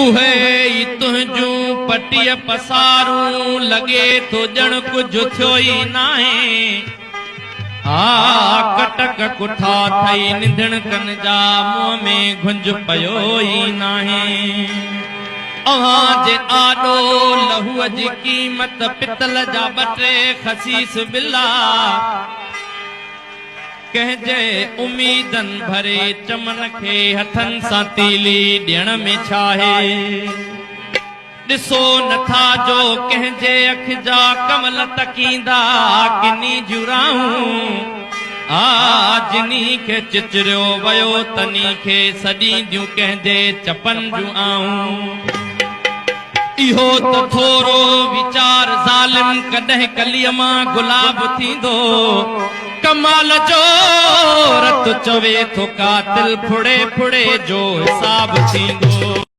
اهي ئي تنهنجون پٽيء پسارون، لڳي ٿو ڄڻ ڪجهه ٿيو ئي ناهي. ها ڪٽڪ ڪٺا ٿئي ننڌڻڪن جا، منهن ۾ گهنج پيو ئي ناهي. اوهان جي آڏو لهوء جي قيمت پتل جا ٻه ٽي خسيس ٻلا. ڪنهن جي اميدن ڀري چمن کي هٿن سان تيلي ڏيڻ ۾ ڇاهي؟ ڏسو نه ٿا جو ڪنهن جي اک جا ڪنول تڪيندا ڪني جون راهون آ جني کي چچريو ويو تني کي سڏينديون ڪنهن جي چپن جون آهون. اهو ته ٿورو ويچار ظالم ڪڏهن ڪليء مان گلاب ٿيندو. ڪمال جو رت چوي ٿو قاتل ڦڙي ڦڙي جو حساب ٿيندو.